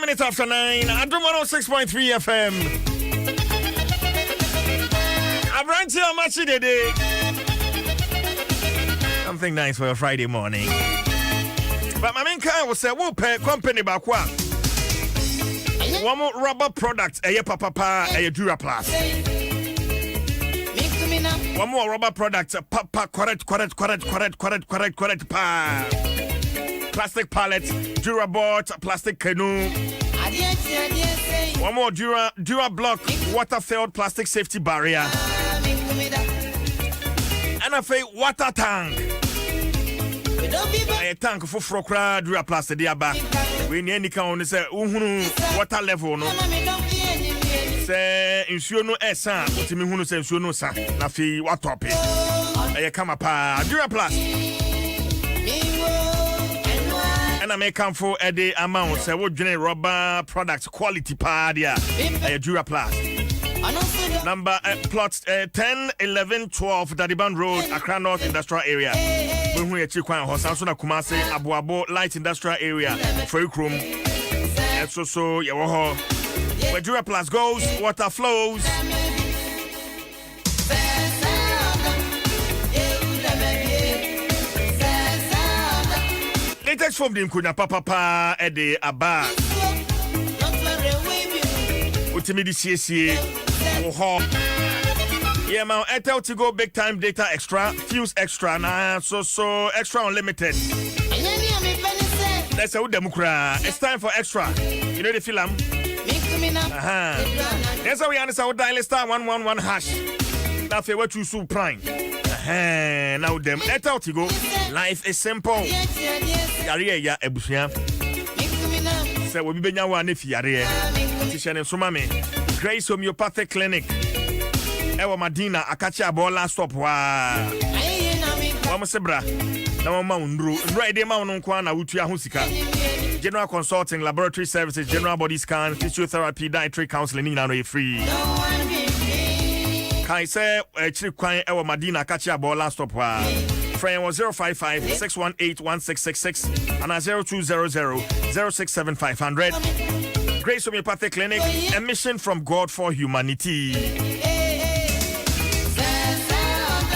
Minutes after 9, Adom 106.3 FM. Aberanteɛ ɔmakye dede. Something nice for a Friday morning. But my main car was a wopɛ company baako a wɔn rubber product ɛyɛ papapa, ɛyɛ Duraplast. Wɔn wɔ rubber product papa, correct, correct, correct, correct, correct, correct, correct paa. Plastic pallet, Duraboard, plastic canoe. Wɔn wɔ Dura block, water filled plastic safety barrier. Ɛna afei water tank. Ɛyɛ tank foforɔ koraa Duraplast de aba. Wei nea nika ho ne sɛ wohunu water level no. Sɛ nsuo no ɛsa a, wotumi hunu sɛ nsuo no sa na afei watɔpe. Ɛyɛ kama paa. Duraplast. Ɛna mekamfo ɛde ama wo sɛ wodwene rubber product quality paa deɛ a, ɛyɛ Duraplast. Number plot 10, 11, 12 Dadiban Road, Accra North Industrial Area. Wehu yɛkyi kwan hɔ san so na Kumase Aboabo Light Industrial Area, Fori Kurom. Ɛso so yɛwɔ hɔ. Where Duraplast goes, water flows. Latex foam de nkonnwa papapaa ɛde aba a wotumi de siesie wo hɔ. Yɛma Airtel Tigo Big Time Data Extra, Fuse Extra na so Extra Unlimited. Na sɛ woda mu koraa, it's time for extra. You know the film? Aha. Yɛn sɛ woyɛ ne sɛ wo dial *111# na afei woatu so prime. Ɛhɛn, na wodam Airtel Tigo. Life is simple. Yareɛ ya abusua. Sɛ obi bɛnya wo a ne fi yareɛ. Nti hyɛ ne nsoma me. Grace Homeopathic Clinic. Ɛwɔ Madina Akakye Abɔ last stop hɔ a. Wɔn se bra na wɔn ma wo nnuro. Nnuro a yɛde ma wo no nko ara na wotua ho sika. General consulting, laboratory services, general body scan, physiotherapy, dietary counseling ne nyinaa no yɛ free. Kae sɛ akyiri kwan ɛwɔ Madina Akakye Abɔ last stop hɔ a. Frɛ yɛn wɔ 055 618 1666 anaa 0200 067 500. Grace Homeopathic Clinic, a mission from God for humanity.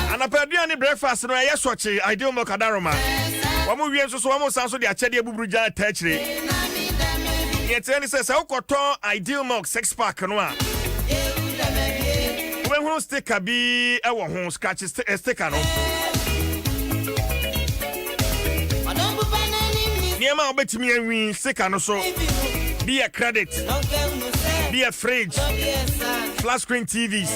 Anapa aduane breakfast no ɛyɛ sɔkye Ideal Milk Adaroma. Wɔn wie nso so wɔn san so de akyɛdeɛ buburu gya ata akyire. Deɛ ɛteɛ ne sɛ sɛ wokɔtɔ Ideal Milk six pack no a, wobɛhunu sticker bi wɔ ho, scratch sticker no. Nneɛma a wobɛtumi anwi sticker no so bi yɛ credit, bi yɛ fridge, flat screen TVs,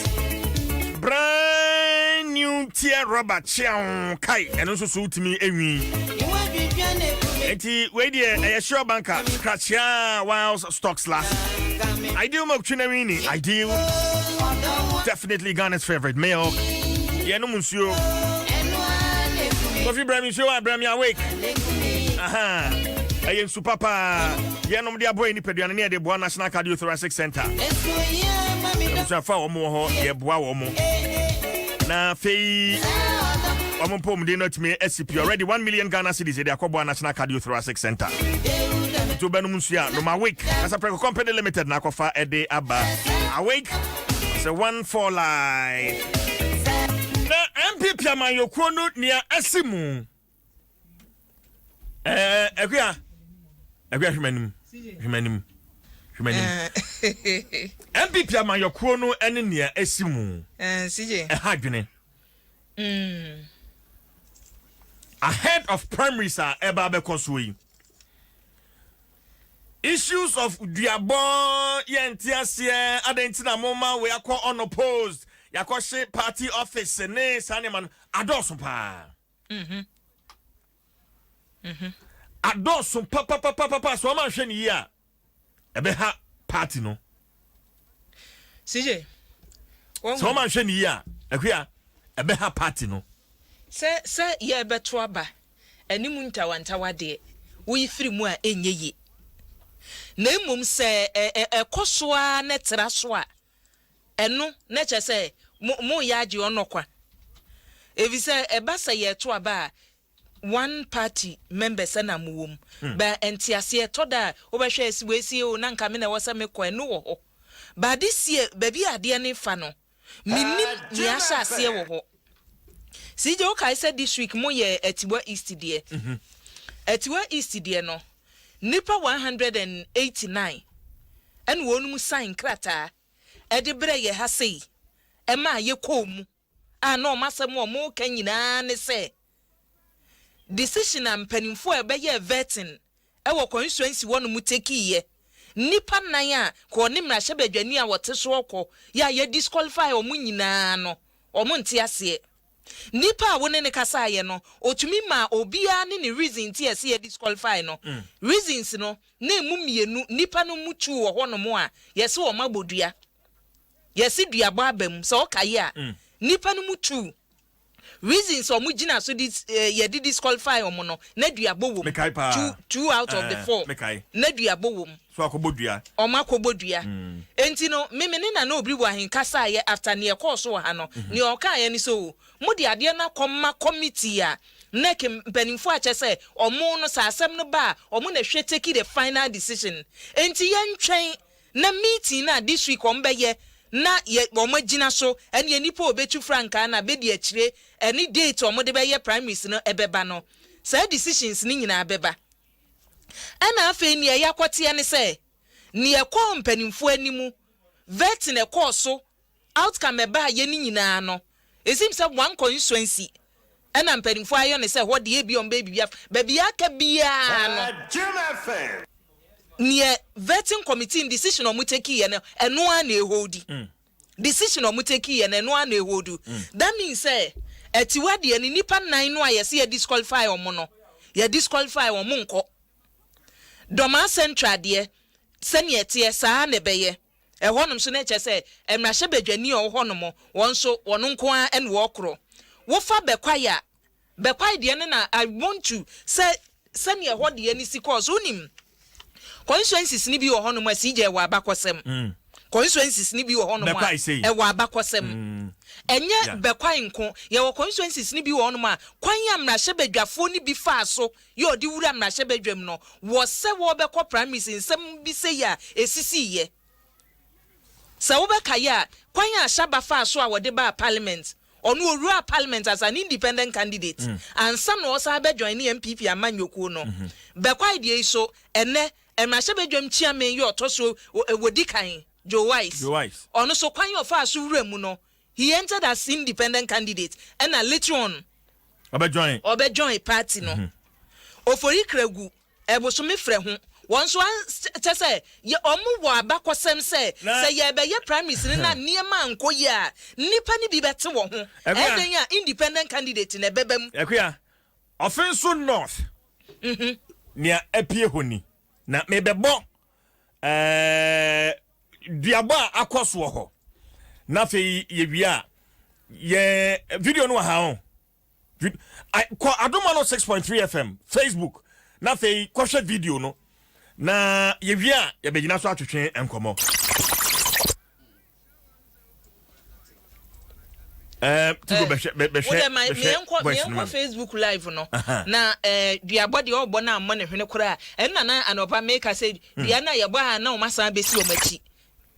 brand new tear rubber kyeaw kai, ɛno nso so wotumi anwi. Nti wei deɛ ɛyɛ sure banker, scratch ya whiles stocks last. Ideal Milk Twinawini, Ideal, definitely Ghana's favorite milk. Yɛnom nsuo. Kofi brɛ me nsuo a brɛ me awake. Aha. Ɛyɛ nsu papa. Yɛnom de aboa yɛ nipadua no ne yɛde boa National Cardiothoracic Center. Abusuafo a wɔn wɔ hɔ yɛboa wɔn. Na afei wɔn mpɔmuden no atumi asi pii. Already 1 million Ghana cedis yɛde akɔboa National Cardiothoracic Center. Nti wobɛnom nsuo a nom Awake. Kasaprɛko Company Limited na akɔfa ɛde aba. Awake sɛ one for life. Na NPP amanyɔkuo no nea asi mu. Akua, Akua, hwɛ m'anim, hwɛ m'anim, hwɛ m'anim. NPP amanyɔkuo no ne nea asi mu. CJ. Ɛha adwene. Ahead of primaries a ɛba abɛkɔ soɔ yi. Issues of duabɔ yɛnte aseɛ adɛn nti na moma wei akɔ unopposed, yɛakɔhye party office ne saa nneɛma no adɔɔso paa. Adɔɔso papapapapa so ɔma nhwɛ ne yie a ɛbɛha party no. CJ. Sɛ ɔma nhwɛ ne yie a, Akua, ɛbɛha party no. Sɛ yɛbɛto aba anim ntawantawa deɛ woyi firi mu a ɛnyɛ yie. Na mmom sɛ ɛkɔ so a na tra so a, ɛno na kyerɛ sɛ mo yɛ agye ɔnɔ kwa. Ɛfiri sɛ ɛba sɛ yɛto aba a One party members na mo wɔ mu but nteaseɛ ɛtɔ da a wobɛhwɛ asi wei sie o na nka me na ɛwɔ sɛ mekɔ ɛno wɔ hɔ but this year baabi a adeɛ no fa no mennim nea ahyɛ aseɛ wɔ hɔ. CJ wokae sɛ this week mo yɛ Atiwa East deɛ Atiwa East deɛ no nnipa 189 ɛna wɔnom sign krataa ɛde brɛ yɛ ha sei ɛmaa yɛkɔɔ mu a na wɔn asɛm a wɔreka nyinaa ne sɛ decision a mpanimfoɔ a ɛbɛyɛɛ vetting wɔ constituency hɔ nom takiiɛ, nnipa nan a kɔ ne mmarahyɛbadwani a wɔte soɔ kɔ yɛ a yɛ disqualify wɔn nyinaa no, wɔn nte aseɛ. Nipa a wo ne no kasaeɛ no, ɔtumi maa obiara ne ne reason nti a ɛsɛ yɛ disqualify no. Reasons no, na ɛmu mmienu, nnipa no mu two wɔ hɔ nom a yɛse wɔn abɔ dua. Yɛse duabɔ aba mu, sɛ ɔkae a, nnipa no mu two reasons a wɔn gyina so de yɛde disqualify wɔn no, na duabɔ wɔ mu. Mekae paa. Two, two out of the Ɛɛ, four, mekae. na duabɔ wɔ mu. So akɔbɔ dua. Wɔn akɔbɔ dua. Enti no, me me ne Nana Obiri Boahen kasaeɛ after nea ɛkɔɔ so wɔ ha no, nea ɔkaeɛ ne sɛ o, mode adeɛ no akɔma committee a nec mpanimfoɔ a kyerɛ sɛ wɔn no sɛ asɛm no ba a, wɔn na ɛhwɛ take the final decision. Enti yɛntwɛn Na meeting no a this week wɔn bɛyɛ na yɛ wɔn agyina so ɛneɛ nipa a ɔbɛtu frankaa no abɛdi akyire ɛne date a wɔn de bɛyɛ primaries no ɛbɛba no saa decisions no nyinaa bɛba. Ɛna afei neɛ yɛakɔteɛ ne sɛ neɛ ɛkɔɔ mpanimfoɔ anim vetting ɛkɔɔ so Outcome ɛbaa yɛ no nyinaa no, it seems sɛ one constituency ɛna mpanimfoɔ ayɔ no sɛ hɔ deɛ ebia wɔn bɛyɛ biribi afa, baabi aka biara no, neɛ vetting committee no decision a wɔn take yɛ no, ɛno ara na ɛholdi. Decision a wɔn take yɛ no, ɛno ara na ɛholdu. That means sɛ Atiwa deɛ no, nnipa nnan no a yɛse yɛ disqualify wɔn no, yɛ disqualify wɔn nkɔ. Dormaa Central deɛ, sɛdeɛ ɛteɛ, saa ara na ɛbɛyɛ. Ɛhɔnom nso na ɛkyerɛ sɛ mmarahyɛbadwani a ɔwɔ hɔnom, wɔn nso wɔn nko ara na wɔkorɔ. Wofa Bɛkwae a, Bɛkwae deɛ no na I want to sɛ sɛnea ɛhɔ deɛ no si kɔɔ so. Wonim, constituencies no bi wɔ hɔnom a CJ ɛwɔ abakɔsɛm. Constituencies no bi wɔ hɔnom a Bɛkwae sei. ɛwɔ abakɔsɛm. Ɛnyɛ Bɛkwae nko, yɛwɔ constituencies no bi wɔ hɔnom a kwan a mmarahyɛbadwafoɔ no bi faa so yɛ ɔde wura mmarahyɛbadwam no wɔ sɛ wɔrebɛkɔ primaries nsɛm bi sei a ɛsisiiɛ. Sɛ wobɛkae a, kwan a Shaba faa so a wɔde baa parliament, ɔno ɔwuraa parliament as an independent candidate ansa na ɔsan bɛ joine NPP amanyɔkuo no. Bɛkwae deɛ yi so, ɛnnɛ mmarahyɛbadwam kyiame yɛ ɔtɔ so wɔdi kan, Joe Wise, ɔno nso kwan a ɔfaa so wura mu no, He entered as independent candidate ɛna later on Ɔbɛ join. ɔbɛ join party no. Ofori Kragu, Ɛbosome frɛ ho, wɔn nso an kyɛ sɛ yɛ wɔn wɔ abakɔsɛm sɛ Na sɛ yɛrebɛyɛ primaries no na nneɛma ankɔ yie a, nnipa no bi bɛte wɔn ho. Akua. Ɛdɛn a independent candidate na ɛbɛba mu. Akua, Ɔfenso North, nea apue hɔ ni. Na mebɛbɔ ɛɛ duabɔ a akɔ soɔ hɔ na afei yɛwie a yɛ video no wɔ ha o kɔ Adom 106.3 FM Facebook na afei kɔhwɛ video no na yɛwie a yɛbɛgyina so atwetwe nkɔmmɔ. Eh, tigo eh, bɛhwɛ bɛhwɛ bɛhwɛ voice no ma mi. Facebook live no na eh, duabɔ deɛ ɔbɔ no ammɔ ne hwene koraa ɛno na anɔpa meka sɛ hmm. dua no a yɛbɔ a na wɔn asan bɛsi wɔn akyi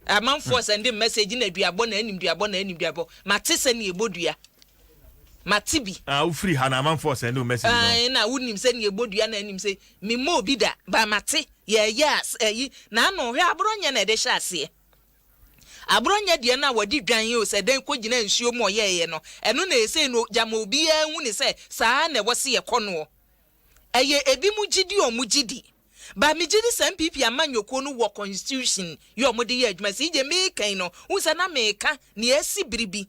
amanfoɔ hmm. sɛnde message na duabɔ na anim duabɔ na anim duabɔ mate sɛ ne ɛbɔ dua mate bi. ah wofiri ha na amanfoɔ sɛnde message no. na wonim sɛ ne ɛbɔ dua na anim sɛ memmɔ obi da ba mate yɛyɛ a ɛyi na ano hwɛ aborɔ nyɛ na ɛde hyɛ aseɛ. Aborɔnyɛ deɛ no a wɔde dwan o sɛ dɛn kɔgyina nsuo mu ɔyɛeɛ no, ɛno na ɛsei no gyama obiara hu no sɛ saa ara na ɛwɔ se yɛkɔ noɔ. Ɛyɛ ebinom gyidi a wɔn gye di. But me gyedi sɛ NPP amanyɔkuo no wɔ constitution yɛ wɔn de yɛ adwuma. CJ meka yi no, wohu sɛ na meka nea asi bere bi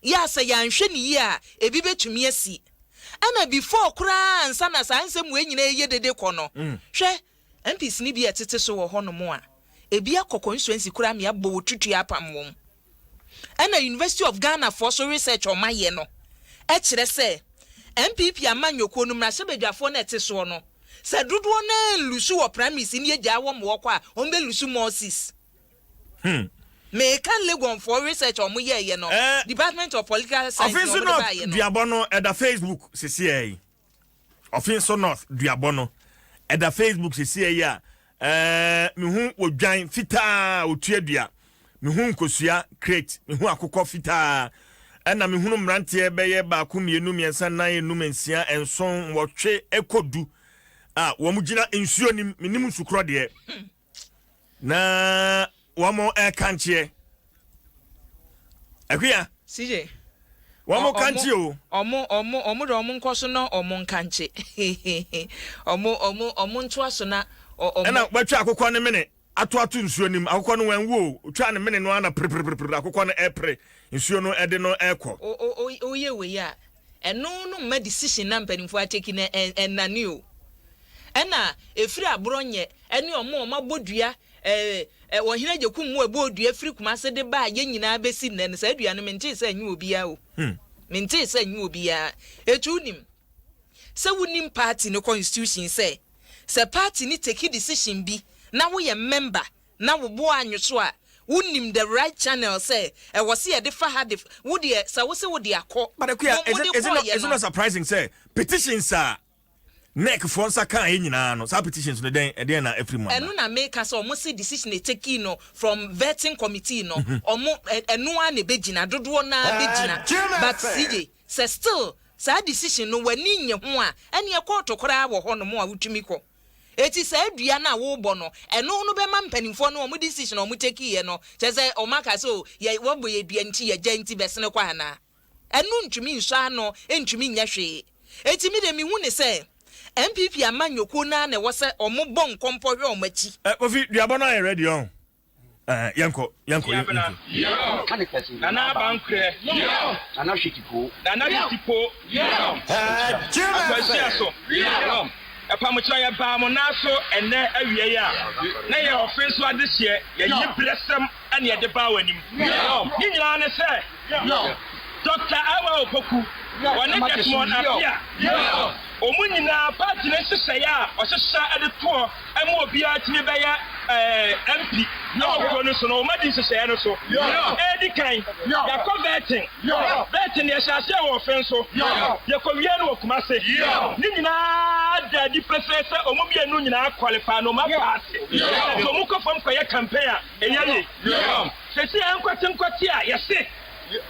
yɛ a sɛ yɛanhwɛ no yie a ebi bɛtumi asi. Ɛna before koraa ansa na saa nsɛm wei nyinaa ɛyɛ dede kɔ no, hwɛ MPs no bi a ɛtete so wɔ hɔnom a, ebi akɔ constituency koraa ma yɛabɔ wɔ tutua apam wɔn. Ɛna University of Ghana foɔ so research a wɔayɛ no kyerɛ sɛ NPP amanyɔkuo no mmarahyɛbadwafoɔ no a ɛte soɔ no, sɛ dodoɔ no ara nlusu wɔ primaries no yɛgyaa wɔn ma wɔkɔ a, wɔbɛlusu more seats. Hmm. Meka Legon foɔ research a wɔyɛɛyɛ no, Eh, Department of Political Science Afei na nso wɔde na baeɛ no. duabɔ no ɛda Facebook sesiɛ yi. Ɔfenso North duabɔ no ɛda Facebook sesie yi a ɛɛ mehu odwan fitaa a otua dua, mehu nkosua crate, mehu akokɔ fitaa, ɛna mehunu mmeranteɛ bɛyɛ baako, mmienu, mmiɛnsa, nnan, enum, nsia, nson, nwɔtwe ɛkɔ du a wɔn gyina nsuo nim, menim nsukorɔ deɛ na wɔn ɛkankyeɛ. Akuya. CJ. Wɔn kankye o. Ɔmo de ɔmo nkɔ so na ɔmo nkankye. Ɔmo ntoa so na ɔmo. Ɛna wɔatwa akokɔ ne mene ato ato nsuo nim. Akokɔ no wɔn wo o. Otwa ne mene no ana perepere akokɔ no ɛpere nsuo no ɛde no ɛkɔ. O o o oyɛ wei a, ɛno no mma decision na mpanimfoɔ ateki na ɛnane o. Ɛna efiri aborɔ nyɛ ɛne ɔmo abɔ dua ɛɛ ɔhene Agyekum mu ɛbɔ dua firi Kumase de ba a yɛn nyinaa bɛsi nnɛ no, saa dua no mente sɛ ɛnyɛ obiara o. Mente sɛ ɛnyɛ obiara. Etu nim sɛ wonim party no constitution sɛ party ne take decision bi na woyɛ member na wo bo anwo so a, wonim the right channel sɛ ɛwɔ sɛ yɛde fa ha de wo deɛ sɛ wo sɛ wo de akɔ. But Akuya, is it not surprising sɛ petitions a NEC foɔ nsa kaa yɛ nyinaa no, saa petitions no dɛn ɛdeɛn na ɛfiri mu aba? Ɛno na meka sɛ ɔmo se decision eteki no from vetting committee no, ɔmo ɛno ara na ebegyina dodoɔ naa begyina. But CJ, sɛ still saa decision no w'ani nye ho a, ɛneɛ kɔɔto koraa wɔ hɔ nom a wotumi kɔ. Eti saa dua no a wɔrebɔ no, ɛno no bɛma mpanimfoɔ no ɔmo decision a ɔmo take yɛ no kyerɛ sɛ ɔmo aka sɛ o yɛ wɔbɔ yɛ dua nti yɛgya nti bɛsene kɔ anaa? Ɛno ntumi nsɔ ano, ntumi nyɛ hwee. Eti mi de mi hu ne sɛ NPP amanyɔkuo naa na ɛwɔ sɛ ɔmo bɔ nkɔmpɔ hwɛ ɔmo akyi. Kofi, duabɔ no ayɛ ready ɔn. Yɛnkɔ yɛnkɔ yɛnkɔ. Nana Abankorɛ. Nana Hwetipo. Nana Hwetipo. Akwanhyia so. Ɛpamokyerɛ yɛ baa mo nan so ɛnɛ awia yi a na yɛ ɔfe nso adehyeɛ yɛnyi brɛsɛm ɛne yɛde baa w'anim. Ne nyinaa ne sɛ Dr. Awa Opoku wɔne Desmond Apia, wɔn nyinaa party ne nhyehyɛeɛ a ɔhyehyɛ de toɔ ɛma obiara tumi bɛyɛ MP ɛwɔ kuro no so no, wɔn adi nhyehyɛeɛ no so. Ɛdi kan, yɛakɔ vetting. Vetting yɛhyɛ aseɛ wɔ ɔfe nso, yɛkɔwie no wɔ Kumase. Ne nyinaa da adi pefee sɛ wɔn mmienu nyinaa qualify na wɔn apaase. Sɛ wɔn kɔ fam kɔyɛ campaign a, ɛyɛ yie. Sɛsi ɛnkɔte nkɔte a yɛse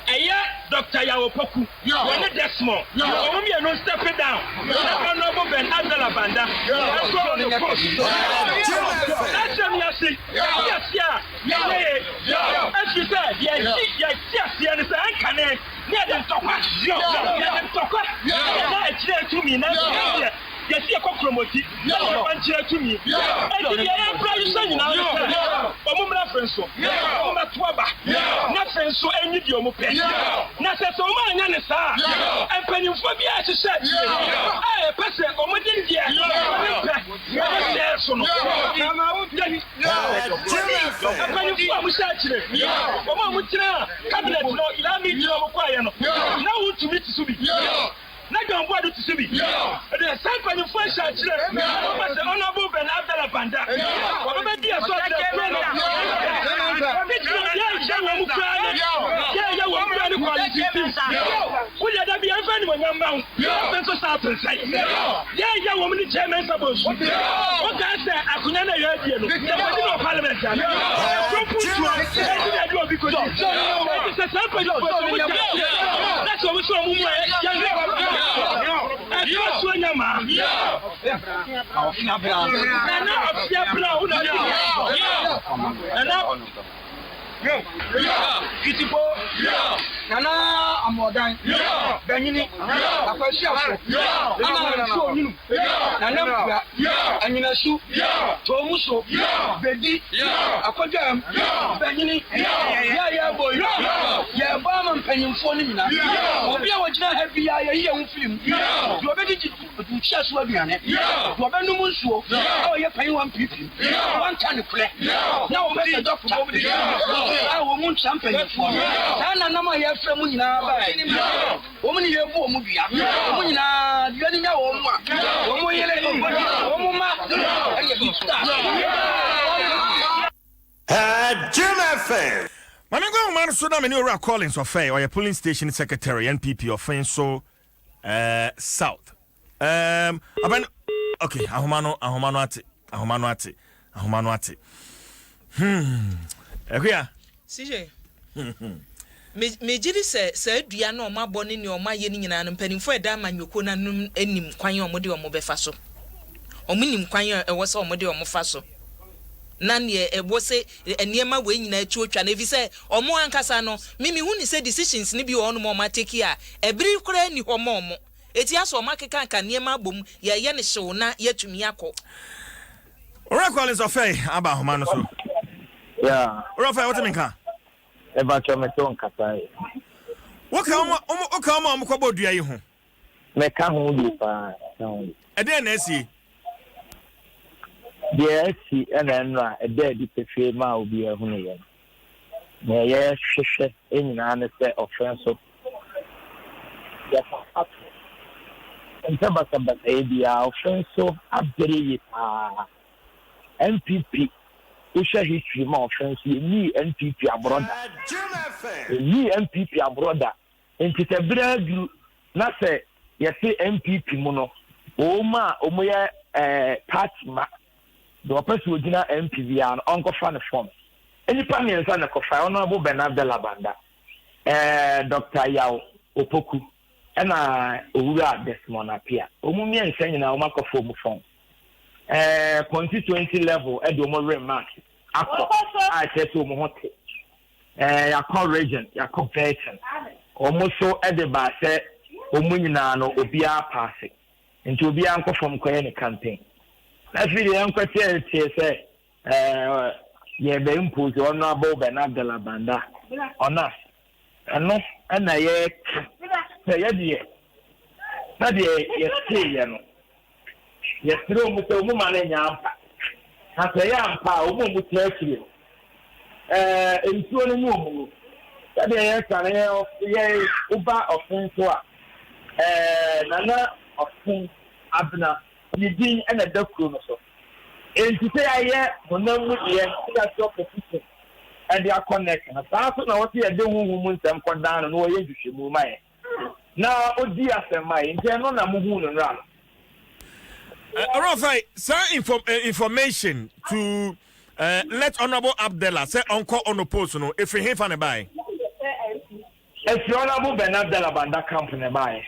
ɛyɛ Dr. Yaw Opoku wɔne Desmond, wɔn mmienu step down na Honourable Ben Abdallah Banda ɛkɔ on the post. Saa asɛm yi ase yɛsi a ɛnyɛ yɛ, ɛfiri sɛ yɛsi yɛsi aseɛ no sɛ ɛnkane ne yɛde ntɔkwa ne yɛda akyire tumi na yɛ yɛsi yɛkɔ kuromoti na yɛfa nkyerɛ tumi. Eti deɛ yɛmpra yi sɛ nyinaa no sɛ ɔmo mmra fɛ nso ɔmo bɛto aba na fɛ nso ɛnyi deɛ ɔmo pɛ, na sɛ ɔmo anya ne saa, mpanyinfoɔ bi a ɛhyehyɛ akyire a ɛpɛ sɛ ɔmo de deɛ ɔmo pɛ ɔmo hyɛ so no, mpanyinfoɔ a ɔmo hyɛ akyire, ɔmo a ɔmo tena cabinet no laa meeting a ɔmo kɔ ayɛ no na wɔntumi ti so bi na John Boadu ti so bi ɛde saa mpanyinfoɔ ahyɛ akyerɛ wɔpɛ sɛ Honourable Ben Abdallah Banda wɔbɛbɛ di ɛso akyerɛ kuro no titiri. Yɛnhyɛ wɔn mu koraa ne yɛyɛ wɔn koraa ne quality team woyɛ da bi ɛmfa animonyam ma wo ɛfɛ nso saa atensɛn yɛyɛ wɔn ne chairman Sabonsu wokaa sɛ akonnwa no a ɛyɛ adie no yɛkɔdi no wɔ parliament ana ɛkuro mpuntuo ɛnti na ɛde obi kɔdi. Ɛnti sɛ saa mpanyinfoɔ sɛ wɔn gyina akyerɛ na sɛ wɔn sɛ wɔn mu a yɛnhwɛ ɛfɛ so nya maa Nana Afia Bra wo na Nana. Kitipo. Nana Amoɔdan. Bɛnyini. Akwasiafo. Ana nsuo onyinu. Nana Mpua. Anyinasu. Toomuso. Bedi. Akɔdwam. Bɛnyini. Yɛ bɔ yi. Yɛbɔ ama mpanyimfoɔ no nyinaa. Obi a wɔgyina ha biara yɛyi yɛn ho firi mu. Deɛ ɔbɛdidi dukyia so aduane. Deɛ ɔbɛnom nsuo. A ɔyɛ panyin wɔ NPP. Wanka ne korɛ. Na wɔpɛ sɛ dɔkta a wɔn mu ntra mpanyimfoɔ no. Saa nanam a yɛfrɛ mu nyinaa bae. Wɔn ne yɛbu wɔn dua. Wɔn nyinaa dua no nya wɔn mu a. Wɔn yere, wɔn mma ɛyɛ bi stars. Jim FM. Maame nkwa ahoma no so na mene Owura Collins Ɔfɛ, ɔyɛ polling station secretary, NPP Ɔfen so South. Um, aban, okay, ahoma no, ahoma no ate, ahoma no ate, ahoma no ate. Akuya. CJ, me megye di sɛ saa dua no a wɔabɔ ne nea wɔayɛ no nyinaa no, mpanimfoɔ a ɛda amanyɔkuo no ano nim kwan a wɔde wɔn bɛfa so. Wɔnim kwan a ɛwɔ sɛ wɔde wɔn fa so. Na nea ɛwɔ sɛ nneɛma wei nyinaa tuo twa no, ɛfiri sɛ wɔn ankasa no, me mehu ne sɛ decisions no bi wɔ hɔnom a wɔatake a, ɛbere koraa nni hɔ ma wɔn. Eti asɛ wɔn akekaka nneɛma abom, yɛreyɛ no hyew na yɛatumi akɔ. Owura Collins Ɔfɛe aba ahoma no so. Yeah. Owura Ɔfɛe, wote me nka? Mepakyɛ mete wo nkasa yi. Woka wɔn woka wɔn a wɔkɔbɔ dua yi ho? Meka ho bi paa, meka ho bi. Ɛdeɛn na asie? Deɛ asi ɛna ɛno a ɛda adi pefee ma obiara hunu yɛ no. Nea yɛhwehwɛ nyinaa ne sɛ ɔfɛ nso yɛfa ato. Ɛnsɛ basabasayɛ biara, ɔfɛ nso abere yie paa. NPP wohwɛ history ma ɔfɛ nso yɛnyii NPP aborɔ da. Yɛnyii NPP aborɔ da. Nti sɛ berɛ aduru na sɛ yɛse NPP mu no wɔn a wɔyɛ eh, party ma deɛ ɔpɛ sɛ ɔgyina MP biara no ɔnkɔfa ne forms. Nnipa mmiɛnsa na ɛkɔfae, Honourable Ben Abdallah Banda, eh, Doctor Yaw Opoku, ɛna Owura Desmond Appiah. Wɔn mmiɛnsa nyinaa wɔn akɔfa wɔn forms. Eh, constituency level ɛde wɔn remark akɔ a ɛkyerɛ sɛ wɔn ho te. Eh, yɛakɔ region, yɛakɔ vetting. Wɔn nso de baa sɛ wɔn nyinaa no obiara paase. Nti obiara nkɔ fam nkɔyɛ ne campaign. Na afei deɛ yɛnkɔteɛteɛ sɛ eh, yɛbɛ impose Honourable Ben Abdallah Banda on us. Ɛno na yɛka sɛ yɛdeɛ sɛdeɛ yɛteeɛ no, yɛsrɛ wɔn sɛ wɔn ma no nyɛ ampa. Na sɛ ɛyɛ ampa a, wɔn a wɔtaa akyire no, eh, nsuo no ne wɔn mu. Sɛdeɛ yɛka no, yɛ, yɛ woba ɔfen so a, eh, Nana Ɔfen Abena ne din na ɛda kuro no so. Enti sɛ yɛayɛ honam mu deɛ na yɛatwerɛ petition de akɔ nec no, saa nso na ɛwɔ sɛ yɛde honhom mu nsɛm kɔdan no na ɔyɛ nhwehwɛmu ma yɛn na ɔdi asɛm ma yɛn. Nti ɛno na mohuu no nnora no. Rafai, saa inform, information to let Honorable Abdella sɛ ɔnkɔ ɔno post no, ɛfiri hefa na ɛbaeɛ? Ɛfiri Honorable Ben Abdella Banda camp na ɛbaeɛ.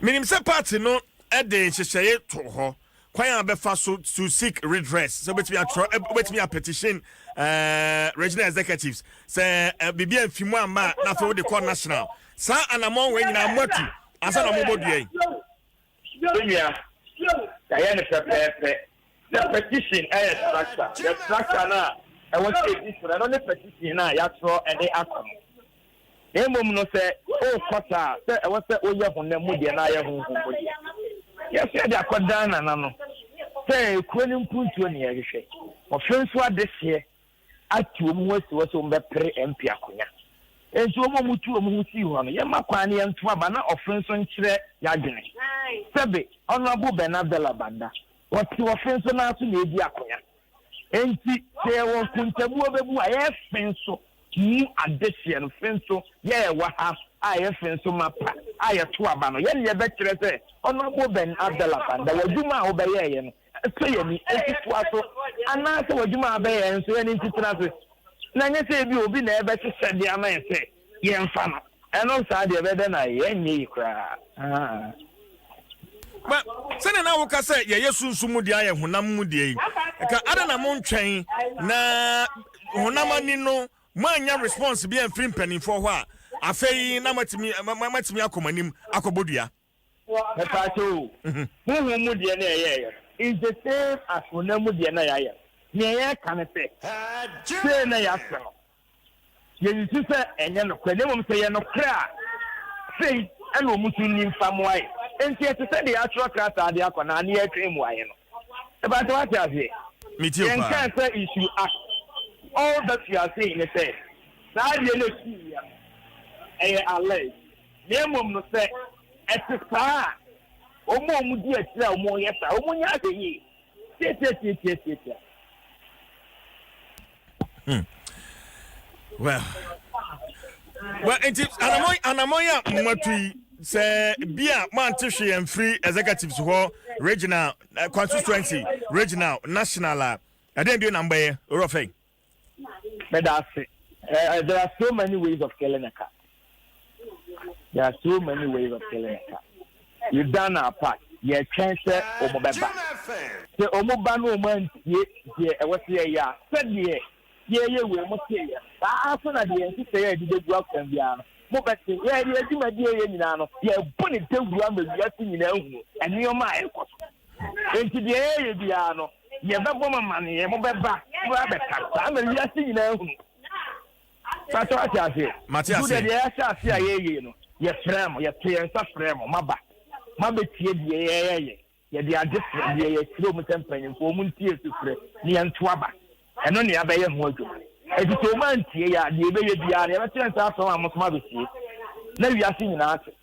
Menim sɛ party no de nhyehyɛe to hɔ kwan a bɛfa so to seek redress sɛ wobɛtumi atwerɛ wobɛtumi a petition regional executives sɛ biribi amfi mu amma a na afei wode kɔ national. Saa anammɔn wei nyinaa moatu ansa na mobɔ dua yi. Me nua, yɛayɛ no pɛpɛɛpɛ. Na petition yɛ structure. The structure no a ɛwɔ sɛ yɛdi so no, ɛno ne petition no a yɛatwerɛ de akɔ no. Na mmom no, sɛ worekɔ saa a, sɛ ɛwɔ sɛ woyɛ honam mu deɛ na ayɛ honhom mu deɛ. Yɛso yɛde akɔdan nana no sɛ kuro no mpuntuo ne yɛhwehwɛ. Ɔfe nso adehyeɛ atu wɔn ho asi hɔ sɛ wɔbɛpere MP akonya. Enti wɔn a wɔtu wɔn ho sii hɔ no, yɛmma kwan na yɛnto aba na ɔfe nso nkyerɛ y'adwene. Sɛbe, Honourable Ben Abdallah Banda, ɔte ɔfe nso nan so na edi akonya. Enti sɛ yɛwɔ nkontabuo bɛbu a, yɛyɛ fe nso mu adehyeɛ no, fe nso yɛ ɛwɔ ha a ɛyɛ fe nso mapa a yɛto aba no, yɛn na yɛbɛkyerɛ sɛ Honourable Ben Abdallah Banda, w'adwuma a wobɛyɛeɛ no, Sɔ yɛn ani, enti toa so, anaasɛ w'adwuma a bɛyɛ nso yɛn nti tena ase, na ɛnyɛ sɛ ebia obi na ɛrebɛhyehyɛ de ama yɛn sɛ yɛmfa no. Ɛno saa deɛ ɛbɛyɛ dɛn na ayɛ? Ɛrenyɛ yie koraa. Ahaa. Ba, sɛnea na woka sɛ yɛyɛ sunsum mu deɛ ayɛ honam mu deɛ yi, nka adɛn na montwɛn na honam ani no moannya response bi amfiri mpanimfoɔ hɔ a, afei na moatumi moatumi akɔ mo anim akɔbɔ dua? Mepaakyɛw o, honhom mu deɛ na yɛyɛeɛ no is the same as honam mu deɛ na yɛayɛ no. Nea yɛreka ne sɛ, sei na yɛasɛ no, yɛnsusu sɛ ɛnyɛ nokorɛ, na mmom sɛ ɛyɛ nokorɛ a, sei na wɔn nso nni mfa mmoa yɛn. Enti ɛte sɛ deɛ yɛatwerɛ krataa de akɔ na ne yɛretwɛn mmuaeɛ no. Mepaakyɛw woate aseɛ? Metie wo paa. Yɛnkaa sɛ you should act. All that we are saying ne sɛ, saa adeɛ no a ɛsiiɛ no, ɛyɛ alleged. Na mmom no, sɛ ɛte saa a, wɔn a wɔdi akyire a wɔyɛ saa, wɔnyɛ ahwɛyie. Tiatiatiatiatiatia. Well, well, nti anamɔn anamɔn a mmatu yi. Sɛ bi a moante hwee amfiri executives hɔ, regional, eh, constituency, regional, national a, ɛdɛn bio na mobɛyɛ, Owura Ɔfɛe? Meda ase. Uh, there are so many ways of killing a cat. There are so many ways of killing a cat. We've done our part. Yɛtwɛn sɛ wɔn bɛba. Sɛ wɔn ba no wɔn antie deɛ ɛwɔ sɛ yɛyɛ a, sɛdeɛ yɛyɛ wei mo te yɛ. Saa ara nso na deɛ yɛn nhyehyɛeɛ a yɛde bɛgu akwan biara no, mobɛte. Yɛn deɛ dwumadie yɛ nyinaa no, yɛbɔ ne dawuro ama wiase nyinaa ahunu nneɛma a ɛrekɔ so. Enti deɛ yɛyɛ biara no, yɛbɛbɔ mo amaneɛ, mobɛba, mobɛba abɛkasa ama wiase nyinaa ahunu. Pastor wate aseɛ? Mate aseɛ. Nti deɛ yɛahyɛ aseɛ a yɛyɛ no, yɛfrɛ mo, yɛto yɛn nsa frɛ mo, moaba, moabɛtie deɛ yɛyɛ. Yɛde ade frɛ deɛ yɛkyerɛ wɔn sɛ mpanyimfoɔ wɔn ntie sufrɛ na yɛnto aba. Ɛno na yɛabɛyɛ ho adwuma. Enti sɛ wɔn antie yɛ a, deɛ yɛbɛyɛ biara no, yɛbɛto yɛn nsa afrɛ wɔn a wɔn nso abɛtie na wiase nyinaa ate.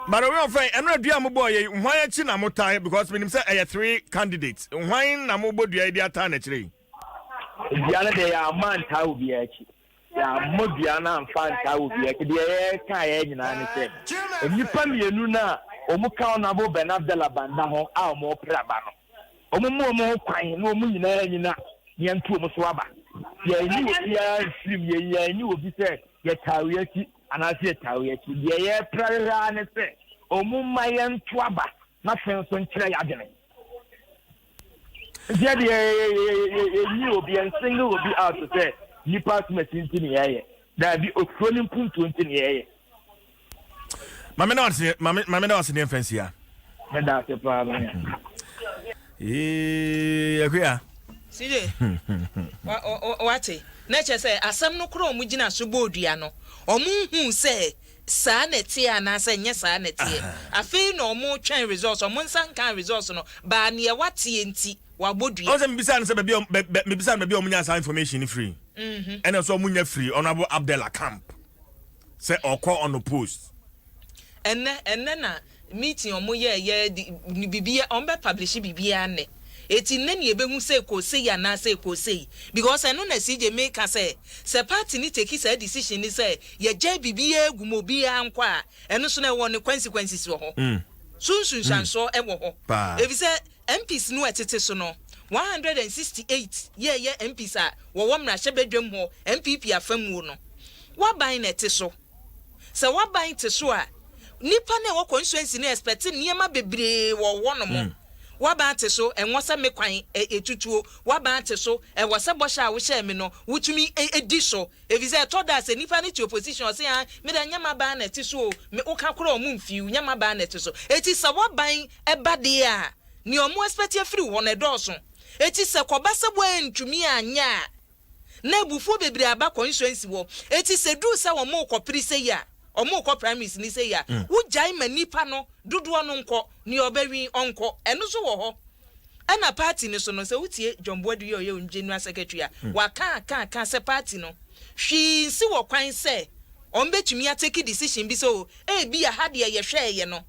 But obi ɔfɛn ɛno adua a mobɔɔ yɛ yi hwan akyi na motae because menim sɛ ɛyɛ three candidates hwan na mobɔ dua yi de ataa n'akyire yi. Dua no deɛ yɛammɔ antaa obiara akyi. Yɛammɔ dua no amfa antaa obiara akyi. Deɛ yɛkaeɛ nyinaa ne sɛ, nnipa mmienu no a wɔka Honourable Ben Abdallah Banda ho a wɔrepere aba no, wɔmma wɔn ho kwan na wɔn nyinaa nnyina na yɛnto wɔn so aba. Yɛanyi obiara amfiri mu, yɛanyi obi sɛ yɛtaa wei akyi anaasɛ yɛtaa wei akyi. Deɛ yɛrepere ara ne sɛ wɔmma yɛnto aba na afei nso nkyerɛ yɛn adwene. Nti ɛde yɛnyi obi, yɛn single obi out sɛ nipa asomasi nti ne yɛyɛ. Daabi, okuro ne mpuntuo nti ne yɛyɛ. Mame na wase mame mame na wase ne mfa nsia. Meda ase paa me. Ee akuya. CJ, wate na kyerɛ sɛ asɛm no korɔ ɔmo gyina so bɔɔ dua no, ɔmo nhuu sɛ saa na ɛteɛ anaasɛ ɛnyɛ saa na ɛteɛ. Afei na ɔmo retwɛn results, ɔmo nsa nkaa results no, baa neɛ wateɛ nti wabɔ dua. Ɔn sɛ mebisaa no sɛ baabi a mebisaa no baabi a ɔmo nyaa saa information no firi. Ɛna sɛ ɔmo nya firi Honourable Abdella camp sɛ ɔkɔ unopposed. Ɛnnɛ, ɛnnɛ na Meeting ɔmo yɛɛ yɛ de bibia ɔmo bɛ publish biribiaa nnɛ eti nnɛ na yɛbɛhu sɛ ɛkɔɔ sei anaa sɛ ɛkɔɔ sei because ɛno na CJ meka sɛ sɛ party no take saa decision no sɛ yɛgyae biribiaa gu mu obiaa nkɔ a ɛno nso no ɛwɔ ne consequences wɔ hɔ so nsunsuansoɔ ɛwɔ hɔ efisɛ MPs no ɛtete so no 168 yɛɛyɛ MPs a wɔwɔ mmarahyɛbadwam hɔ NPP afamuo no waban na ɛte so. Sɛ w'aban te so a, nnipa no a ɛwɔ constituency no expect nneɛma bebree wɔ hɔ nom. W'aban te so, ɛnwɔ sɛ me kwan tutuo. W'aban te so, ɛwɔ sɛ bɔhyɛ a wohyɛɛ me no, wotumi di so. Efisɛ ɛtɔ da a sɛ nnipa no te opposition a, ɔse ah, me deɛ nyɛ m'aban na ɛte so o, me woka koraa a wɔn mfii wo, nyɛ m'aban na ɛte so. Eti sɛ w'aban ba deɛ a, nea wɔn expect afiri wo hɔ no ɛdɔɔso. Eti sɛ kɔba sɛ woantumi anyɛ a, Na abufuo bebree aba constituency hɔ eti sɛ duru sɛ wɔn rekɔ pere sei a, wɔn rekɔ primaries ni sei a, wo gyae ma nipa no dodoɔ no nkɔ, nea ɔbɛ win ɔnkɔ, ɛno nso wɔ hɔ. Ɛna party no so no sɛ wo tie John Boadu yi a ɔyɛ wɔn general secretary a, waka aka aka sɛ party no hwee nsi wɔ kwan sɛ wɔn bɛtumi a take decision bi sɛ oh ebia ha deɛ yɛhwɛɛyɛ no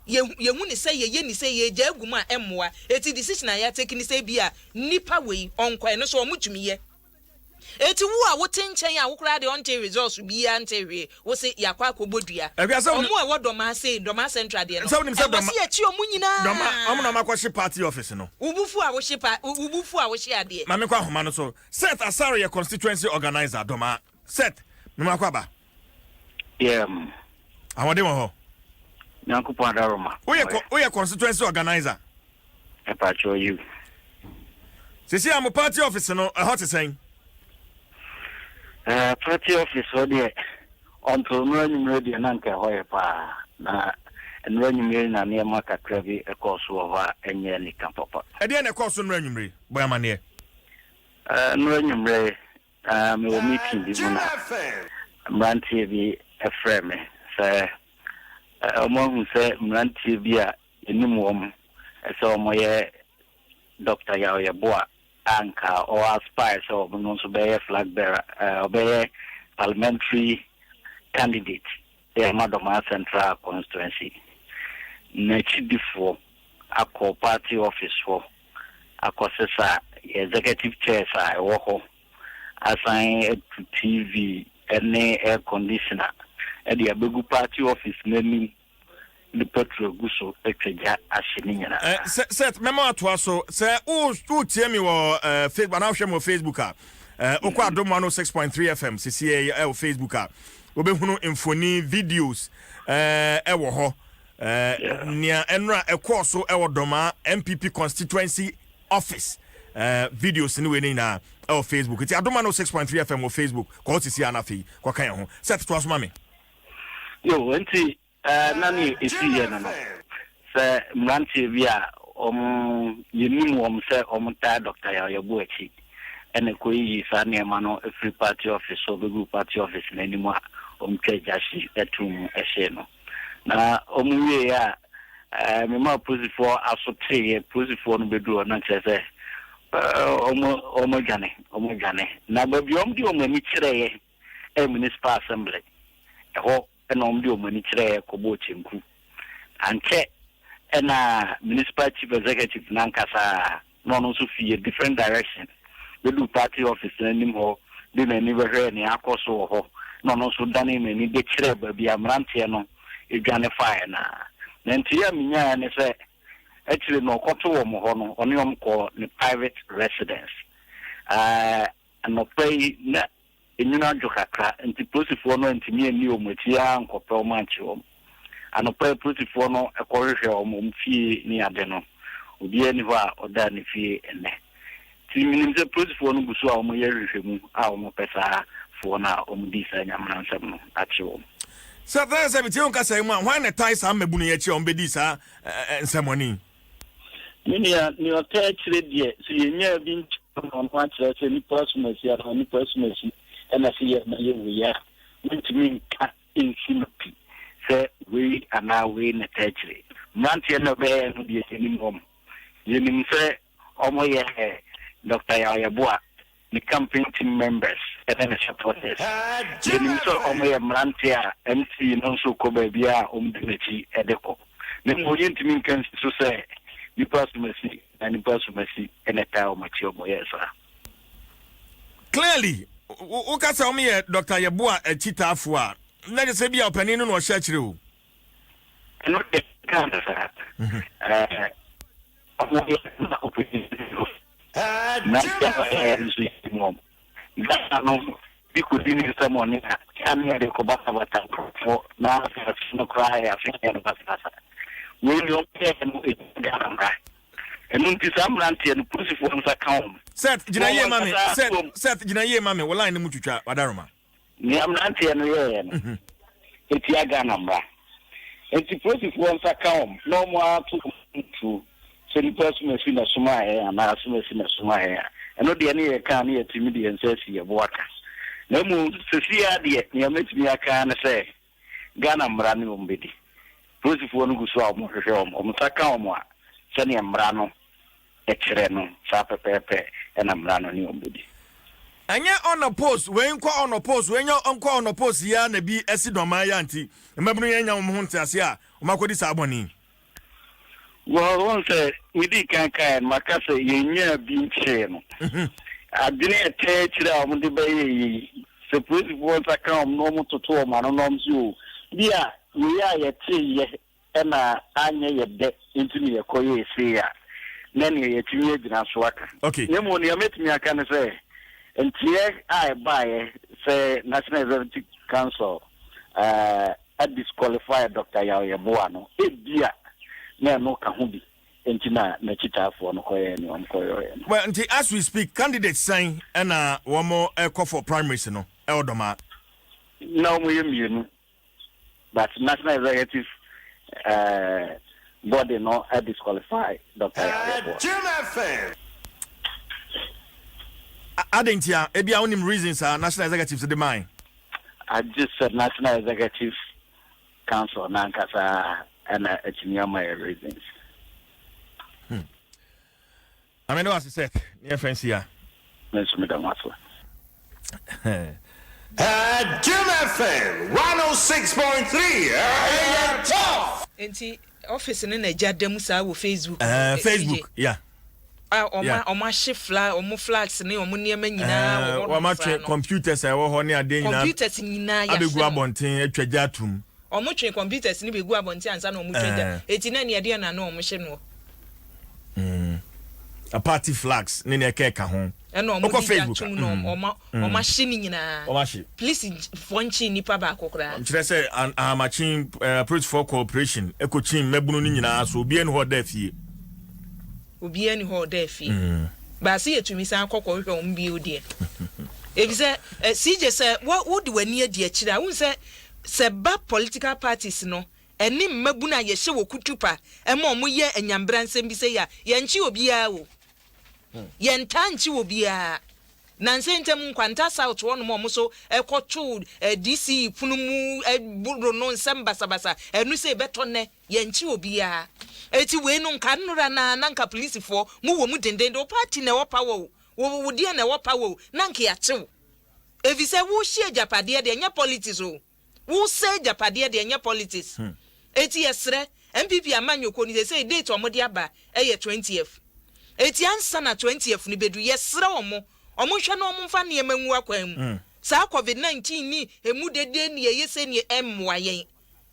yɛ yɛhu ne sɛ yɛyɛ ne sei yɛgyae agu mu a ɛmmoa, eti decision a yɛ take ne sɛ ebia Nipa wei ɔnkɔ ɛno so ɔmo tumi yɛ. Eti wo a wote nkyɛn a wo koraa deɛ ɔnte results biaa nte hwee wo se yakɔ akɔ bɔ dua. Ɔmo a ɛwɔ Dɔmaa sei Dɔmaa central deɛ no ɛwɔ se yɛkye ɔmo nyinaa. Dɔma ɔmo na ɔmo akɔ hye party office no. Wo bo fu a wo hye pa wo bo fu a wo hye adeɛ. Ma me nkɔ ahoma no so Seth Asare yɛ constituency organiser Dɔmaa Seth me ma akɔ aba. Yeah. Ahoɔden wɔ hɔ. Nyankopɔn adaroma. Woyɛ woyɛ constituency organiser. Mepakyɛw yiw. Sisi a mo party office no ɛhɔ te sɛn? Eh, party office hɔ deɛ until nnora anwummere deɛ na nka ɛhɔ yɛ paa. Na nnora anwummere na nneɛma kakra bi kɔɔ so wɔ hɔ a ɛnyɛ anika papa. Ɛdeɛn na ɛkɔɔ so nnora anwummere? Bɔ yɛn amanneɛ. Eh, nnora anwummere na mewɔ meeting bi mu na mmeranteɛ bi frɛɛ me sɛ wɔahu sɛ mmeranteɛ bi a Yɛnim wɔn sɛ wɔyɛ Dɔkta Yaw Yeboah a anka ɔ aspire sɛ ɔno nso bɛyɛ flag bearer, ɔbɛyɛ parliamentary candidate de ama Dormaa Central constituency. N'akyidifoɔ akɔ party office hɔ akɔsesa yɛn executive chairs a ɛwɔ hɔ, asan atu TV ne air conditioner de abɛgu party office no anim. de petrol agu so atwa gya ahye ne nyinaa. Eh, Seth, mɛma atoa so. Sɛ wotie me wɔ eh, Facebook anaa wohwɛ me wɔ Facebook a, eh, wokɔ Adom 106.3 FM sisiɛ wɔ Facebook a, wobɛhunu mfoni videos ɛwɔ hɔ. Nea ɛnora ɛkɔɔ so ɛwɔ Dɔmaa NPP constituency office videos ne wei ne nyinaa ɛwɔ Facebook. Nti Adom 106.3 FM wɔ Facebook, kɔ hɔ sisi a na afei kɔka yɛn ho. Seth, toa so ma me. Yo, nti na nea esiiɛ no no, sɛ mmeranteɛ bi a wɔn, yɛnim wɔn sɛ wɔtaa Dɔkta Yaw Yeboah akyi na ɛkɔyiyii saa nneɛma no firi party office hɔ bɛguu party office no anim a wɔtwaa gya hye too mu hyee no. Na wɔwieeɛ a, memaa apolisifoɔ aso teeɛ, apolisifoɔ no bɛduru hɔ na kyerɛ sɛ wɔn, wɔadwane, wɔadwane. Na baabi a wɔde wɔn ani kyerɛeɛ yɛ Municipal Assembly, ɛhɔ na wɔde wɔn ani kyerɛeɛ kɔbɔɔ kyenku. Ankyɛ na Municipal Chief Executive no ankasa na ɔno nso fii a different direction bɛduu party office no anim hɔ de n'ani bɛhwɛɛ nea akɔ so wɔ hɔ na ɔno nso danee n'ani de kyerɛɛ baabi a mmeranteɛ no dwane faeɛ no ara. Na nteeɛ a menyaeɛ ne sɛ akyire no ɔkɔtoo wɔn hɔ no, ɔne wɔn kɔɔ ne private residence. Anɔpa yi na Enwunu adwo kakra nti polisifoɔ no antumi anni wɔn akyi ara ankɔpɛ wɔn ankye wɔn. Anɔpa yi polisifoɔ no kɔhwehwɛɛ wɔn wɔn fie ne ade no, obiara nni hɔ a ɔdaa ne fie ɛnnɛ. Nti menim sɛ polisifoɔ no gu so a wɔyɛ nhwehwɛmu a wɔpɛ saa foɔ no a wɔdii saa Nyamena nsɛm no akye wɔn. Sɛ afei sɛ metie wo nkasa yi mu a, hwan na ɛtae saa mmabunu yi akyi a wɔbɛdii saa nsɛmmɔne yi? Me nua, nea ɔtaa akyire deɛ, sɛ yɛnyaa bi nkyerɛ no ɔno akyerɛ sɛ nnipa asomasi anaa nnipa asomasi na sɛ yɛ na yɛ wei a, wontumi nka nsi no pi sɛ wei anaa wei na ɛtaa akyire. Mmeranteɛ no a ɛbɛyɛɛ no deɛ yɛnim wɔn. Yɛnim sɛ wɔyɛ Dɔkta Yaw Yeboah ne campaign team members ne ne supporters. Yɛnim sɛ wɔyɛ mmeranteɛ a MC no nso kɔ baabiara a wɔdi n'akyi de kɔ. Na mmom yɛntumi nka nsi so sɛ nnipa asomasi anaa nnipa asomasi na ɛtaa wɔn akyi a wɔyɛɛ saa. Clearly, woka sɛ wɔyɛ Doctor Yeboah akyitaafoɔ a, na kyerɛ sɛ ebia ɔpanin no na ɔhyɛ akyire o. Ɛno deɛ menkaa no saa. Ɛɛ, Wɔyɛ ma opposition no. Na deɛ wɔyɛɛ no nso yɛnim wɔn. Ghana no bi kɔdi ne nsɛm ɔne a, yɛ a na yɛde kɔbatabata nkurɔfoɔ na afei afe no koraa yɛ afe a yɛ no basabasa. Wei deɛ wɔyɛɛ no ɛtia Ghana mmara. Ɛno nti saa mmeranteɛ no polisifoɔ nsa ka wɔn. Seth Na gyina wɔn yie ma me ankasa Seth kurom. Seth gyina yie ma me wo line no mu twitwa wadaroma. Nea mmeranteɛ no yɛeɛ no, ɛtia Ghana mmara. Enti polisifoɔ nsa ka wɔn na wɔn ara to wɔn tuo sɛ nnipa asumasi na ɛsomaa yɛn anaa asumasi na ɛsomaa yɛn a, ɛno deɛ ne yɛka a ne yɛatumi de yɛn nsa asi yɛn bo aka. Na mmom seesei ara deɛ, nea mɛtumi aka ara ne sɛ Ghana mmara ne wɔn bɛdi. Polisifoɔ no gu so a wɔrehwehwɛ wɔn. Wɔn nsa ka wɔn a, sɛdeɛ mmara no kyerɛ no, saa pɛpɛɛpɛ na mmara no ne wɔn bɛdi. Ɛnyɛ ɔnɔ post wei nkɔ ɔnɔ post wei nyɛ nkɔ ɔnɔ post yi ara na bi asi dɔmaa yi a nti mmabunu yi anya wɔn ho nteaseɛ a wɔn akɔdi saa bɔne yi. Well, wohu sɛ medii kan kaeɛ no, maka sɛ yɛnyaa bi nkyeree no. Adwene a ɛtaa akyire a wɔde bɛyɛeɛ yi, sɛ polisifoɔ nsa ka wɔn na wɔtoto wɔn ano na wɔse o, bi a wei a yɛteeɛ na anyɛ yɛ dɛ nti na yɛkɔyɛɛ sei a, na nea yɛatumi agyina so aka. Okay. Na mmom nea mɛtumi aka ne sɛ, nteɛ a ɛbaeɛ sɛ National Executive Council eh, adisqualify Doctor Yaw Yeboah no, ebia na ɛno ka ho bi nti na n'akyitaafoɔ no kɔyɛɛ nea wɔkɔyɔeɛ no. Well, nti as we speak, candidates sɛn na wɔn kɔ for primaries no ɛwɔ Dɔmaa? Na wɔyɛ mmienu. But National Executive eh, body no disqualify Doctor Yaw Yeboah. Jim FM. Adɛn ntia? Ebia wonim reasons a National Executives de mae. Agye sɛ National Executive Council no ankasa na atumi ama yɛ reasons. Hmm. Ame ne wase Seth ne yɛmfa nsi ha. Me nso meda mo ase. Jim FM 106.3 ɛyɛ tough. Enti office no na gya da mu saa wɔ Facebook no Eh, eh, Facebook, CJ? yeah. A wɔn Yeah. a wɔn ahye flag wɔn flags ne wɔn nneɛma nyinaa wɔ Eh, hɔnom wɔn saa atwe no. computers a ɛwɔ hɔ ne adeɛ nyinaa Computers nyinaa abɛgu yɛahye no. abɔnten atwa gya atum. Ɔmo twe computers no begu abɔnten ansa na ɔmo twa gya. Eti na nea ɛdeɛn na na ɔmo hye noɔ? Mm. Party flags ne nea ɛkɛka ho. Ɛna ɔmo de gya tum na ɔmo ɔmo ahye ne nyinaa. Ɔmo ahye. Police foɔ nkye nipa baako koraa. Kyerɛ sɛ ahamakye apolisifoɔ cooperation ɛkɔ kyin mmabunu no nyinaa so, obiara ni hɔ ɔda afie. Obiara ni hɔ ɔda afie. Baase yɛtumi san kɔ kɔhwehwɛ wɔn bio deɛ. Efisɛ CJ, sɛ wode w'ani adi akyire a, wohu sɛ sɛ ba political parties no ɛne mmabunu a yɛhyɛ wɔ kutupa ɛma wɔn yɛ anyambra nsɛm bi sɛ yɛ a, yɛnkye obiara o. Yɛntaa nkye obiara. Nansa ntam Nkwanta South hɔnom a wɔn nso kɔtoo DCE pono mu boro no nsɛm basabasa, ɛno sɛ ɛbɛtɔ nnɛ, yɛnkye obiara. Eti wei no nka nnora no ara na nka polisifoɔ mo wɔ mu dendenden, wo party na ɛwɔ power o, wo deɛ na ɛwɔ power o, na nka yɛakye wo. Efisɛ wohye agyapadeɛ deɛ, ɛnyɛ politics o. Wosɛe agyapadeɛ deɛ, ɛnyɛ politics. Eti yɛsrɛ, NPP amanyɔkuo no seesei date a wɔde aba yɛ 20th. Eti ansa na 20th no bɛdu, yɛsrɛ wɔn, wɔnhwɛ na wɔmfa nneɛma ngu akwan mu. Saa covid 19 ne ɛmu dede ne ɛyɛ sei ne ɛmmoa yɛn,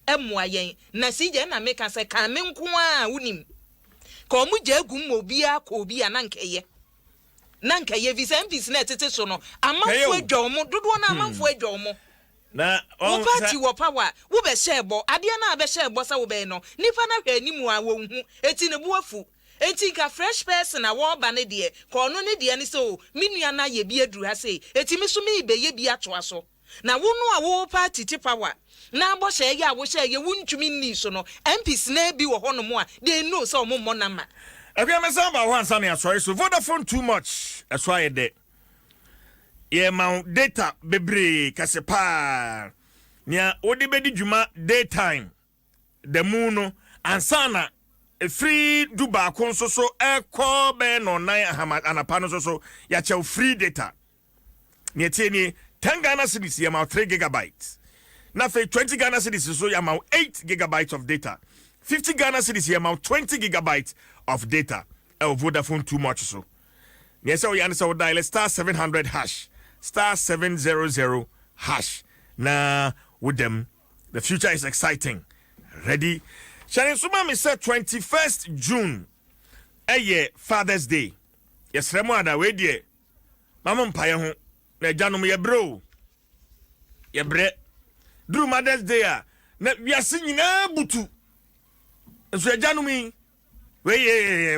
ɛmmoa yɛn. Na CJ, ɛna meka sɛ kan me nko ara a wonim. Ka wɔn gyaa gu mu ma obiara kɔ obi a na anka ɛyɛ. Na anka ɛyɛ efisɛ MPs no a ɛtete so no, amanfoɔ adwa wɔn, dodoɔ no ara amanfoɔ adwa wɔn. Na Wo party wɔ power a, wo bɛ hyɛɛ bɔ, adeɛ no a bɛ hyɛɛ bɔ sɛ wo bɛyɛ no, nipa no ahwɛ anim a wɔnhu, enti ne bo afu. Enti nka fresh person a wɔɔba no deɛ, ka ɔno ne deɛ ne sɛ oh, me nua no ayɛ bi aduru ha sei, enti me nso meebɛyɛ bi atoa so. Na wo no a wo party te power, na bɔhyɛ yɛ a wo hyɛɛ yɛ wo ntumi nnii so no, MPs no ara bi wɔ hɔ nom a, they know sɛ wɔn mmɔ number. Akua mɛsan aba hɔ ansa na yɛasɔre so. Vodafone too much ɛso ayɛ dɛ. Yɛma wo data bebree kɛse paa. Nea wode bɛdi dwuma daytime da mu no ansa na ɛfiri 11 nso so ɛkɔ bɛyɛ nɔnnan ahama anapa no nso so yɛakyɛw free data. Nea ɛteɛ nie, 10 Ghana cedis yɛma wo 3 gigabytes. Na afei 20 Ghana cedis nso yɛama wo 8 gigabytes of data. 50 Ghana cedis yɛma wo 20 gigabytes of data ɛwɔ Vodafone Too Much so. Nea ɛsɛ woyɛ ne sɛ wo dial *700#, *700# na wodam. The future is exciting. Ready? Hyɛ ne nso ma me sɛ 21st June ɛyɛ Father's Day. Yɛsrɛ mo ada, wei deɛ ma mo mpaeɛ ho na agyanom yɛbrɛ o. Yɛbrɛ. Duru Mother's Day a na wiase nyinaa butu. Nso agyanom yi, wei yɛ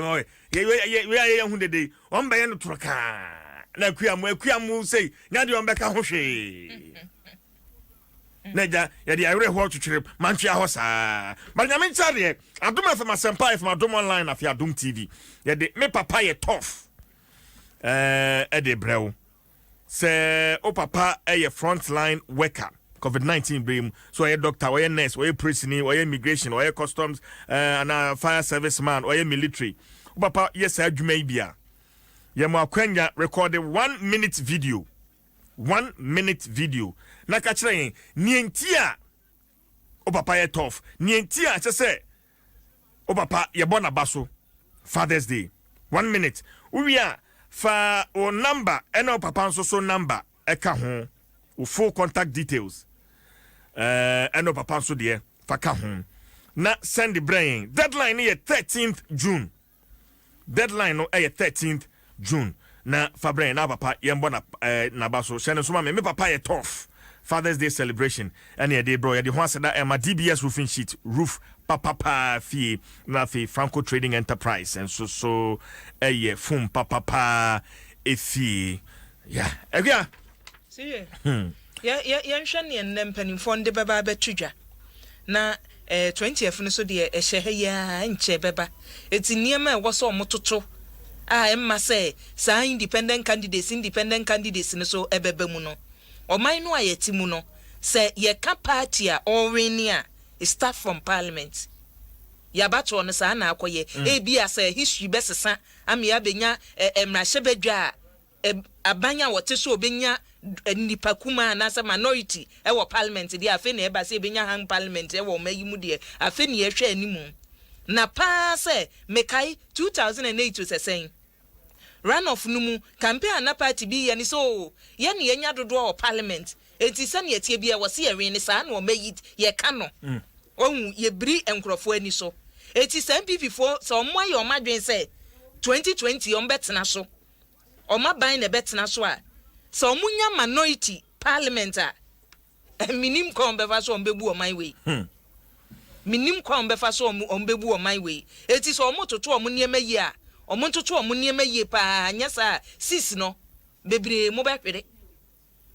wei a yɛyɛ ho dede yi, wɔn bɛyɛ no toro kaa na akua mu akua mu sei nya deɛ wɔn bɛka ho hwee. Na agya yɛde awerɛhoɔ twetwere mantwea hɔ saa. But Nyame nkyɛ deɛ, Adom FM, Asɛmpa FM, Adom Online, afei Adom TV, yɛde Me Papa Yɛ Tough ɛde brɛ wo. Sɛ wo papa yɛ front line worker COVID-19 bere mu, so ɔyɛ doctor, ɔyɛ nurse, ɔyɛ polisini, ɔyɛ immigration, ɔyɛ customs, anaa fire service man, ɔyɛ military, wo papa yɛ saa adwuma yi bi a, yɛ mo akwanya record 1 minute video, 1 minute video, na ka kyerɛ yɛn nea nti a wo papa yɛ tough, nea nti a ɛsɛ sɛ wo papa yɛbɔ n'aba so Father's Day. 1 minute, wowie a, fa wo number ɛna wo papa nso so number ɛka ho, wo full contact details ɛna wo papa nso deɛ fa ka ho na send brɛ yɛn. Deadline no yɛ 13th June. Deadline no ɛyɛ 13th June na fa brɛ yɛn na papa yɛn bɔ na n'aba so. Hyɛ ne nso ma me, Me Papa Yɛ Tough Father's Day celebration ɛne yɛde brɛ. Yɛde ho aseda ɛma DBS Roofing Sheet, roof papapaa fie, na afei Franco Trading Enterprise nso so ɛyɛ phone papapaa efie ya ɛhwɛ. See, yɛnhwɛ neɛ nnɛ mpanimfoɔ no de bɛba abɛto dwa na 20th no so deɛ, ɛhyɛ ha yi ara nkyɛ bɛba. Eti nneɛma a ɛwɔ sɛ ɔmo toto a ɛmma sɛ saa independent candidates no so ɛbɛba mu no, ɔman no a yɛte mu no, sɛ yɛka party a ɔwin a, it start from parliament. Yabatoɔ no saa na akɔyɛ. Ebi a sɛ history bɛsesa ama yɛabɛnya mmarahyɛbadwa a aban a wɔte so obɛnya nipa kuma anaasɛ minority ɛwɔ parliament deɛ, afei na ɛba sɛ ebɛnya hung parliament ɛwɔ ɔma yi mu deɛ, afei na yɛhwɛ anim na paa sɛ mekae 2008 sɛ sɛn runoff no mu, campaign a na party bi yɛ ne sɛ o, yɛne yɛnya dodoɔ wɔ parliament. Enti sɛnea ɛteɛ biara wɔse yɛwee no saa na wɔayi yɛka no. Wahu, yɛbiri nkurɔfoɔ ani so. Enti sɛ NPP foɔ sɛ wɔn ayɛ wɔn adwene sɛ 2020 wɔn bɛtena so, wɔn aban na ɛbɛtena so a, sɛ wɔn nya minority parliament a, mennim kwan wɔn bɛfa so wɔn bɛbu ɔman wei. Mennim kwan wɔn bɛfa so wɔn bɛbu ɔman wei. Enti sɛ wɔn toto wɔn nneɛma yie a, wɔn ntoto wɔn nneɛma yie paa, anyɛ saa a, seats no bebree mobɛhwere.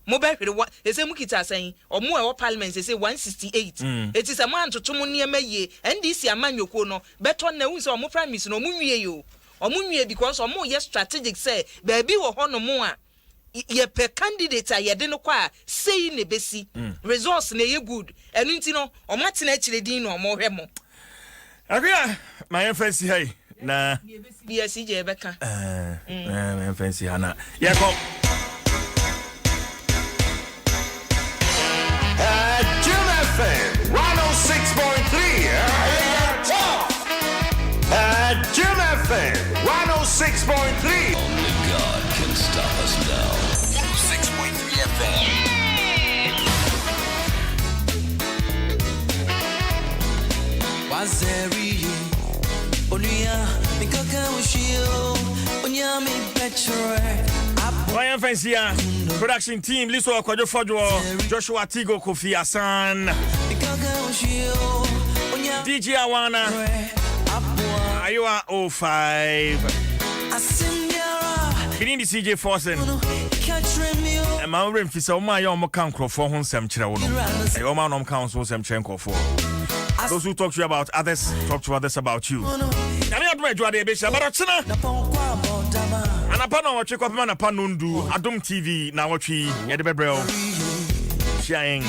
Mo bɛ hwere wa sese mo kita sɛn? Ɔmo a ɛwɔ parliament sese 168 eti sɛ mo antoto mo nneɛma yie NDC amanyɔkuo no bɛtɔ nnɛ wohu sɛ ɔmo primaries no ɔmo nwiei o ɔmo nwiei because ɔmo yɛ strategic sɛ baabi wɔ hɔ nom a yɛpɛ candidate a yɛde no kɔ a sei na ɛbɛsi results no ɛyɛ good ɛno nti no ɔmo atena akyire din na ɔmo hwɛ mo. Akua, ma yɛmfa nsi ha yi na. Deɛ ɛbɛsi biara CJ yɛbɛka. Ɛɛ, ma yɛmfa nsi ha na yɛkɔ. Jim FM 106.3 ɛyɛ tough. Jim FM 106.3. Only God can stop us now. 106.3 FM. Ryan Fencia, production team, Liso Kwadwo Fodwo, Joshua Tigo Kofi Asan, DJ Awana, Ayowa 05. Benin the CJ Forsen. Ɛma wo werɛ mfi sɛ wɔn a yɛ wɔn ka nkurɔfoɔ ho nsɛm kyerɛ wo no, ɛyɛ wɔn a wɔn ka wɔn so nsɛm kyerɛ nkurɔfoɔ. Those who talk to you about others, talk to others about you. Nyame adom adwuma de ɛbɛhyia but ɔkyena anapa na ɔwɔtwe kɔpem anapa nondu Adom TV na wɔtwe yɛde bɛbrɛ wo. Hyia yɛn.